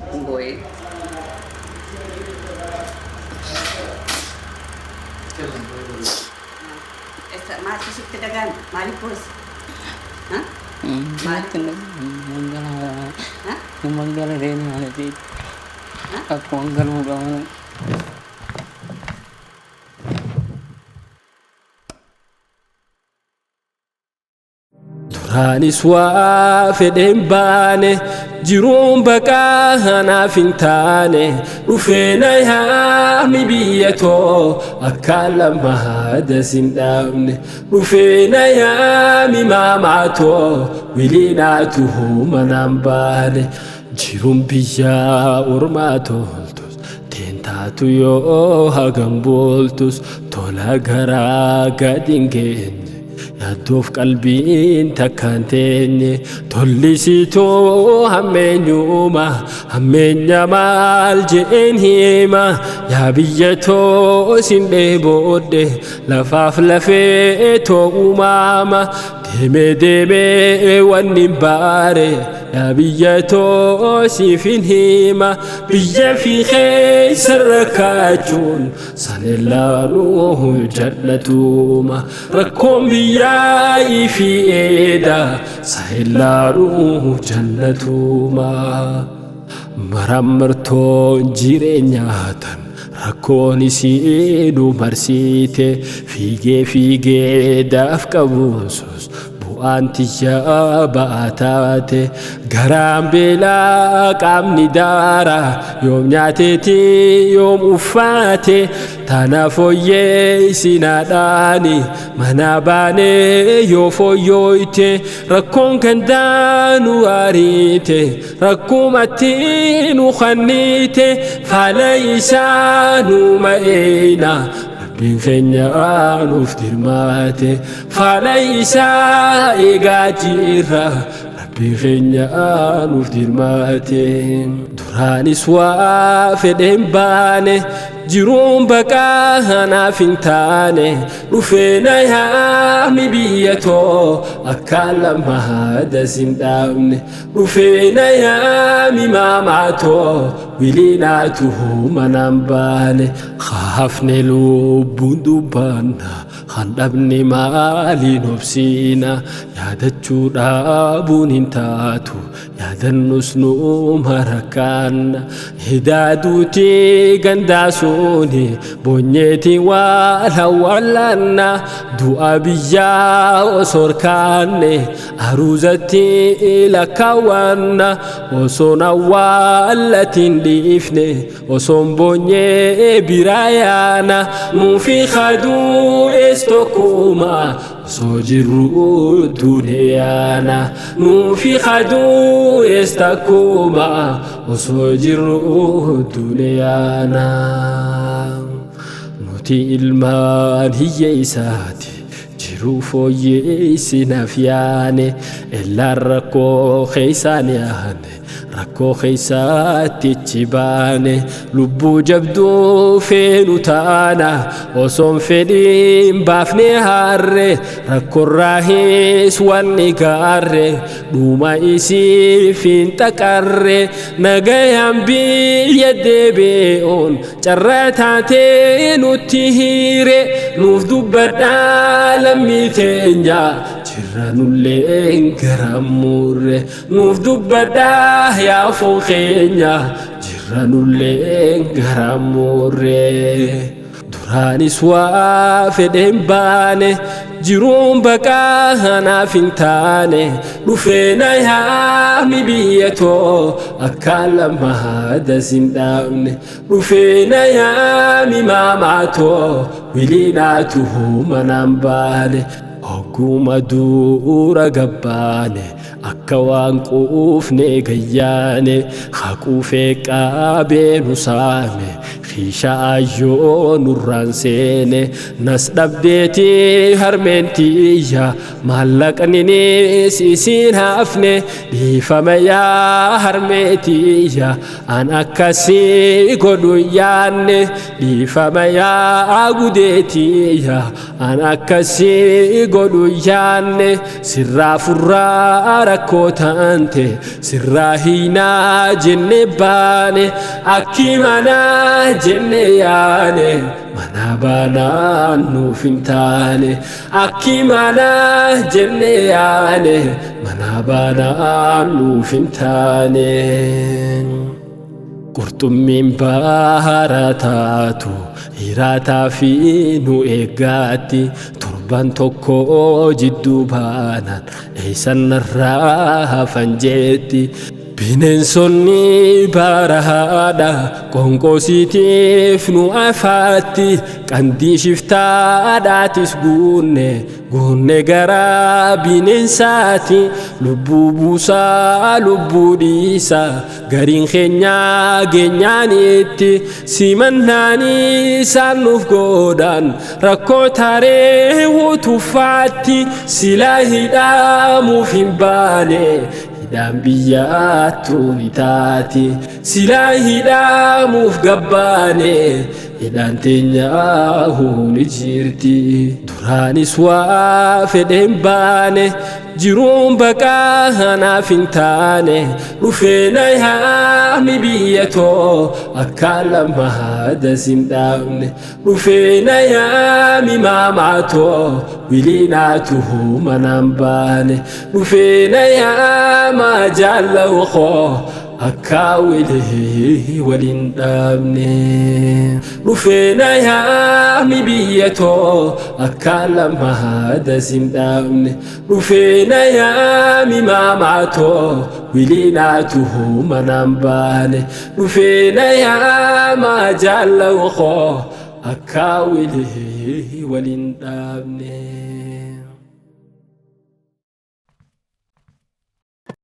Hin boo'ee. Eessa maaltu sitti dhaga'ame? Maaliif boosse? Ha? Maaliif? Ha? Mangala deemu haadha Akkuma galuu qabana. Duraanis waa fedheen baane, jiruun baqaa naaf hin taane. Dhufee na yaami biyya too, akka lama das hin dhaabne. Dhufee na yaami maamaa too, wiliinaatu manaan baane. Jiruun biyya ormaa toltus, teentaatu yoo hagam booltus, tola garaa gad hin geenye. Yaaddoof qalbiin takkaan teenye. Tollisituu hammeenyuma, hammeenya maal je'een hima? Yaa biyya too, sin dheeboodhe, lafaaf lafee too uumaama. Deemee deemee wanni hin baare, yaa biyya too, siif hin hima. Biyya fi keessa rakkaachuun sanellaanuu jallatuma. Rakkoon biyyaa ifi eeda, sahellaanuu jallatuma. Marammartoon jireenyaa tan rakkoon isiinu marsiite, fiigee fiigee daaf qabuunsus bu'aan tiyyaa ba'aa taate. Garaan beelaa, qaamni daara, yoom nyaateeti, yoom uffaate? Tana fooyyee isinaadhaani mana baanee yoo fooyyooyte. Rakkoon gandaanu ariite, rakkumatti nu kannite, faala isaa nu ma'eena. Rabbiin keenya nuuf dirmaate, faala isaa eegaa jirra. Rabbiin keenya nuuf dirmaate. Duraanis waa fedheen baane, jiruun baqaa naaf hin taane. Dhufee na yaami biyya too, akka lama das hin dhaabne. Dhufee na yaami maamaa too, wiliinaatu manaan baane. Hafne lubbuun dubbanna, kan dhabne maaliin obsiina? Yaadachuu dhaabuun hin taatu, yaadannus nu marakkaanna. Hidaaduuti gandaasuuni boonyeeti waan hawwallanna. Du'a biyyaa osoo harkaanne, aruuzatti lakkaawwanna. Osoon awwaallatiin dhiifne, osoon boonyee biraa yaana. Nuufi kaduu'es tokkuma, osoo jirru duniyaana. Nuufi kaduu'es takkuma, osoo jirru duniyaana. Nuti ilmaan hiyyeessaati, jiruu fooyyeessinaaf yaane. Ellaan rakkoo keessaan yaane, rakkoo keessaatti ichi baane. Lubbuu jabduu feenu taana, osoon fedhiin baafne harre. Rakkoorraahis wanni gaarre, dhuma isiif hin xaqarre. Nagayaan biyya deebi'uun carraa taatee nutti hiire. Nuuf dubbadhaa lammii teenya, jirra nulleen garammuurre. Nuuf dubbadhaa yaa foon keenya, jirra nulleen garammuurre. Duraanis waa fedheen baane, jiruun baqaa naaf hin taane. Dhufee na yaami biyya too, akka lama das hin dhaabne. Dhufee na yaami maamaa too, wiliinaatu manaan baane. Hogguma duura gabbaane, akka waan quufne gayyaane. Haquufee qaabee nu saame. Kiisha ayyoo nurraan seene nas dhabdeeti harmeen tiyya maallaqninis isiin hafne dhiifama yaa harmee tiyya an akkasii godhu yaanne dhiifama yaa gudee tiyya an akkasii godhu yaanne sirraa furraa rakkoo taante sirraa hiinaa jenne baane akki manaa jenne yaane mana baanaan nuuf hin taane akki manaa jenne yaane mana baanaan nuuf hin taane. Qurxummiin baara taatu hiraataa fi nu eeggaatti torban tokko jidduu baanaan eessan narraa hafan jetti. Bineensonni barahaadha qonqoosiitiif nu afaatti qandii shiftaadhaatis guunne guunne garaa bineensaati lubbuu buusaa lubbuu dhiisaa gariin keenyaa geenyaanitti simannaanii isaan nuuf godhan rakkoo taaree wutufaatti silaa hidhaamuuf hin baane hidhaan biyyaattuu ni taati silaa hidhaamuuf gabbaane hidhaan teenyaa ni jirti duraanis waa fedheen baane jiruun baqaa naaf hin taane dhufeena yaami biyya too akka lamaa dasin dhaabne dhufeena yaami maamaatoo wiliinaatu manaan baane dhufeena yaama jaalawkoo akka wilee waliin dhaabne dhufeena yaami biyya too akka lamaa dasin dhaabne dhufeena yaami maamaatoo wiliinaatu manaan baane dhufeena yaama jaalawkoo akka wilee waliin dhaabne.